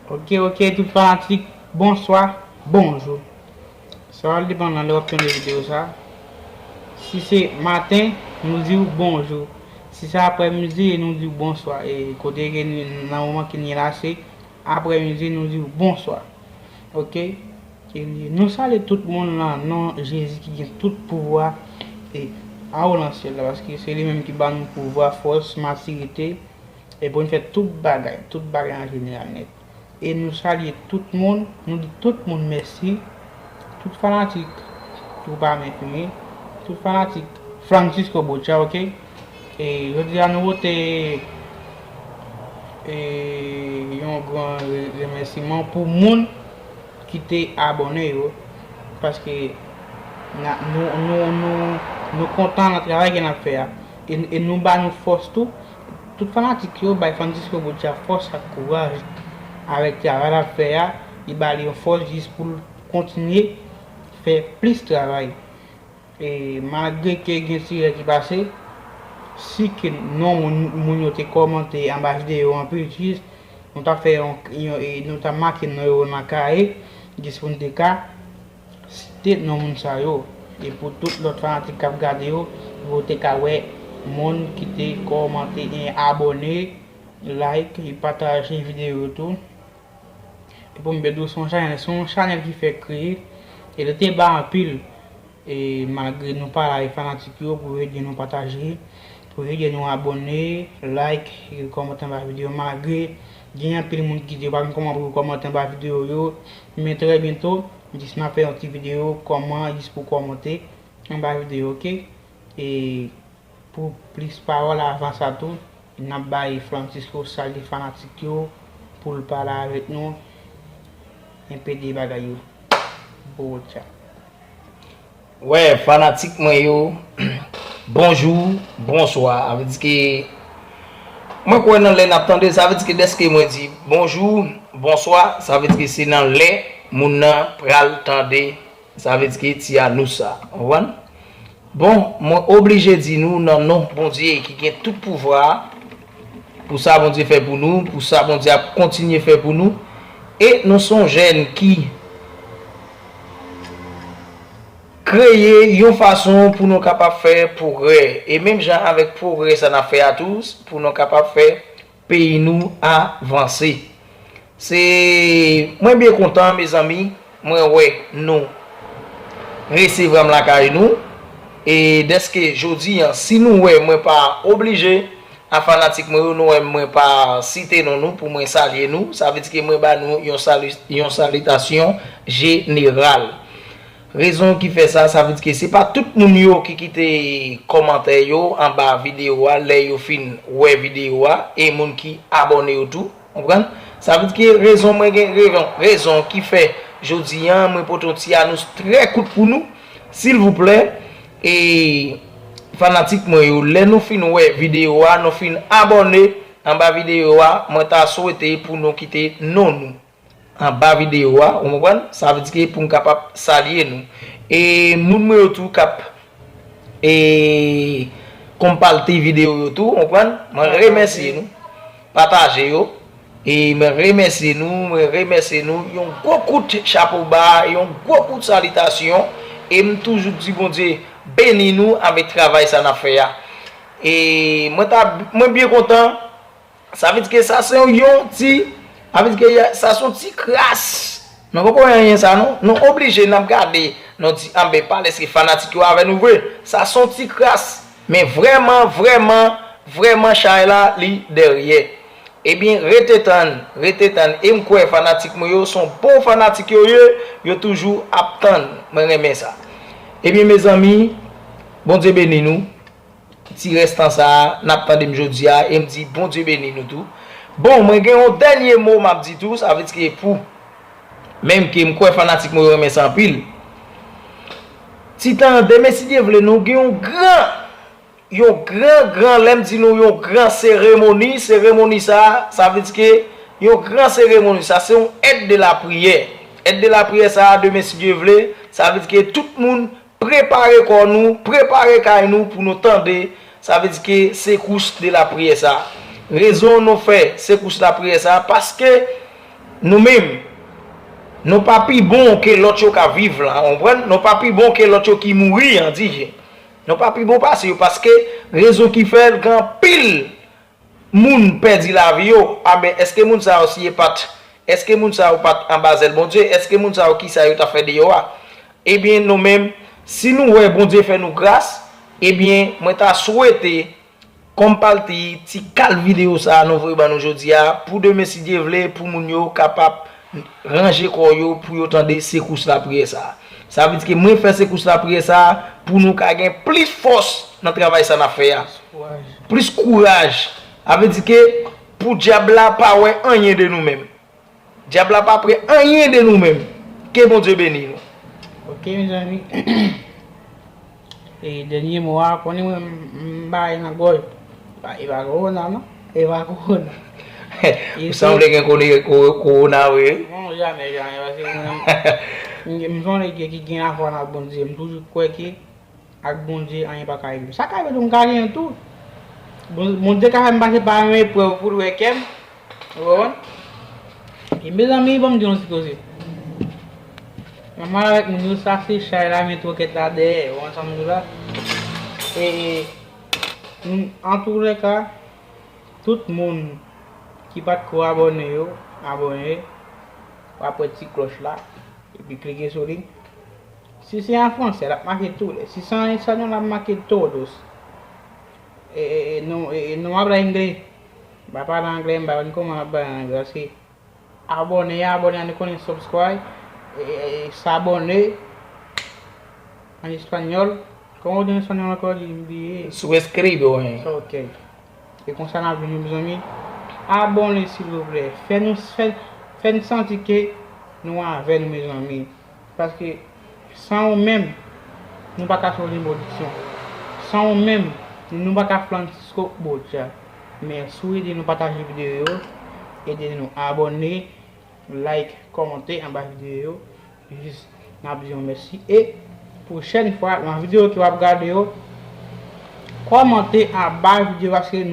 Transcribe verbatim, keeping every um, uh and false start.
Ok, ok, tout fanatik, bonswa, bonjou. Sa va depann nan lè w ap tande videyo sa. Si se maten, nou di w bonjou. Si se aprèmidi, nou di w bonswa. E kote ke n, nan moman ke n ye la, se aprèmidi, nou di w bonswa. Ok? E nou salye tout moun nan non Jezi ki gen tout pouvwa e anwo nan syèl la, paske se li menm ki ba nou pouvwa, fòs, matirite, e pou n fè tout bagay, tout bagay an jeneral nèt. E nou salye tout moun, nou di tout moun mèsi, tout fanatik Twoupa Men Fini, tout fanatik Francisco Bocha, ok? E jodi a nou pote e, yon gran re- remèsiman pou moun ki te abòne yo, paske na- nou, nou, nou, nou kontan nan travay ke n ap fè a. E, e nou ba nou fòs tou. Tout fanatik yo bay Francisco Bocha fòs ak kouraj avèk travay l ap fè a. Li ba li yon fòs jis pou l kontinye fè plis travay. E malgre ke gen ti erè ki pase, si ke non moun, moun yo te kòmante anba videyo anpil jis, nou ta fè yon, yon e nou ta make non yo nan kaye, jis pou n te ka site non moun sa yo. E pou tout lòt fanatik k ap gade yo, yo te ka wè moun ki te kòmante, e abòne, like, e pataje videyo yo tou. E pou m byen di w, se yon chanèl, se yon chanèl ki fèk kreye. E li te ba anpil. E malgre nou pa la e fanatik yo pou yo ede nou pataje, pou yo ede nou abòne, like, e kòmante anba videyo. Malgre gen anpil moun ki di yo pa konn kòman pou yo kòmante anba videyo yo, men trè byento, jis n ap fè yon ti videyo kòman jis pou kòmante anba videyo, ok? E pou plis pawòl avan sa tou, n ap bay Francisco salye fanatik yo pou l pale avèk nou enpe de bagay yo. Botcha. Wè, fanatik mwen yo, bonjou, bonswa. Avè di ke mwen kwè nan lè n ap tande, sa vle di ke dèske mwen di bonjou, bonswa, sa vle di ke se nan lè moun nan pral tande, sa vle di ke ti anons sa. Ou konprann? Bon, mwen oblije di nou nan non Bondye ki gen tout pouvwa a, pou sa Bondye fè pou nou, pou sa Bondye ap kontinye fè pou nou. E nou se yon jèn ki kreye yon fason pou nou kapab fè pwogrè. E menm jan avèk pwogrè sa n ap fè a tou, pou nou kapab fè peyi nou avanse. Se mwen byen kontan mezanmi, mwen wè nou resevwa m lakay nou. E dèske jodi a si nou wè mwen pa oblije a fanatik mwen yo, nou wè mwen pa site non nou pou mwen salye nou, sa vle di ke mwen ba nou yon sali, yon salitasyon jeneral. Rezon ki fè sa, sa vle di ke se pa tout moun yo ki kite kòmantè yo anba videyo a lè yo fin wè videyo a, e moun ki abòne yo tou, konprann? Sa vle di ke rezon mwen gen rezon, rezon ki fè jodi a mwen pote yon ti anons trè kout pou nou, silvouplè, e fanatik mwen yo, lè nou fin wè videyo a, nou fin abòne anba videyo a, mwen ta swete pou nou kite non nou anba videyo a, ou konprann? Sa vle di ke pou m kapab salye nou. E moun mwen yo tou k ap e konpalte videyo yo tou, ou konprann? Mwen remèsye nou. Pataje yo. E mwen remèsye nou, mwen remèsye nou. Yon gwo kout chapo ba, yon gwo kout salitasyon. E m toujou di Bondye beni nou avèk travay sa n ap fè a. E mwen ta, mwen byen kontan. Sa vle di ke sa se yon, yon ti, sa vle di ke sa se yon ti kras. Nou poko wè anyen sa non. Nou oblije n ap gade, nou di anben pa lèske fanatik yo avè nou vre. Sa se yon ti kras. Men vrèman, vrèman, vrèman chay la li dèryè. Ebyen rete tann, rete tann. E m kwè fanatik mwen yo se yon bon fanatik yo ye, yo toujou ap tann. Mwen renmen sa. Ebyen mezanmi, Bondye beni nou. Ti restan sa a, n ap tande m jodi a, e m di Bondye beni nou tou. Bon, mwen gen yon dènye mo m ap di tou, sa vle di ke pou, menm ke m kwè fanatik mwen yo renmen sa anpil. Ti tan demen si Dye vle nou gen yon gran, yon gran, gran, lè m di nou yon gran seremoni, seremoni sa a, sa vle di ke yon gran seremoni, sa se yon èd de lapriyè. Èd de lapriyè sa a, demen si Dye vle, sa vle di ke tout moun prepare kò nou, prepare kay nou pou nou tande, sa vle di ke sekous de lapriyè sa. Rezon nou fè sekous lapriyè sa, paske Nou menm, nou pa pi bon ke lòt yo k ap viv la, w konprann? Nou pa pi bon ke lòt yo ki mouri an, di je. Nou pa pi bon pase yo, paske rezon ki fè l gen anpil moun pèdi lavi yo, a ben, èske moun sa yo si e pa t, èske moun sa yo pa t anba zèl Bondye? Èske moun sa yo ki sa yo t ap fè deyò a? Ebyen, nou menm, si nou wè Bondye fè nou gras, ebyen, mwen ta swete, kòm pati ti kal videyo sa a nou voye ban nou jodi a, pou demen, si Dye vle, pou moun yo kapab ranje kò yo, pou yo tande sekous lapriyè sa a. Sa vle di ke mwen fè sekous lapriyè sa a pou nou ka gen plis fòs nan travay sa n ap fè a. Plis kouraj. Sa vle di ke pou dyab la pa wè anyen de nou menm. Dyab la pa prè anyen de nou menm. Ke Bondye beni nou. Ok, mezanmi. E dènye mo a, konnen mwen, m, m bay nan gòj. Pa, e pa kowona, non? E pa kowona. Ou sanble gen kone-, ko-, kowona, wi. Non, jamè, jamè, paske mwen, m, m se yon nèg ki, ki gen lafwa nan Bondye. M toujou kwè ke ak Bondye, anyen pa ka rive m. Sa ka rive tou, m ka genyen tou. Bon, Bondye ka fè m pase pa yon eprèv pou l wè kè m. Ou konprann? E mezanmi, ban m di yon ti koze. Mwen mal avèk moun yo, sa se chay la, men twokèt la dèyè. Ou konprann sa m di w la? E, e, m, antoulèka, tout moun ki pa t ko abòne yo, abòne, w ap wè ti klòch la, epi klike sou li. Si se an fransè, l ap make tou lè. Si se an espanyòl, l ap make todos. E, e, e, nou, e, e, nou ap la inglè. M pa pale anglè, m pa konn kòman m ap pale anglè, paske abòne, abòne, nou konnen subscribe, e, e, e, s'abonner, an espanyòl. Kòman w di an espanyòl ankò, m bliye? Suscribe, wi. Ok. E konsa n ap vin, mezanmi. Abòne, silvouplè. Fè nou, fè, fè n santi ke nou avè nou, mezanmi. Paske san ou menm, nou pa ka fè Olim Production. San ou menm, nou pa ka Francisco Bocha. Men si w ede nou pataje videyo yo, ede nou abòne, like, kòmante anba videyo yo. Jis n ap di yon mèsi. E pwochèn fwa, nan videyo ke w ap gade yo, kòmante anba videyo paske nou